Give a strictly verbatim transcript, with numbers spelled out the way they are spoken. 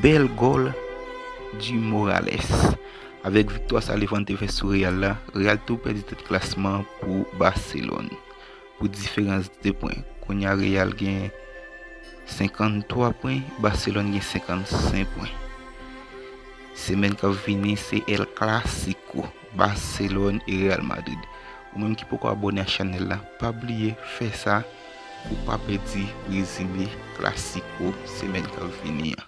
Bèl gòl di Morales. Avèk viktwa sa Levante fè sou Real la, Real tou pèdi tèt klasman pou Barcelone pou diferans de pwen. Kounye a Real gen senkanntwa pwen, Barcelone gen senkannsenk pwen. Semèn k ap vini se El Clasico, Barcelone e Real Madrid. Ou menm ki poko abòne a chanèl la, pa bliye fè sa pou pa pèdi rezime Clasico semèn k ap vini an.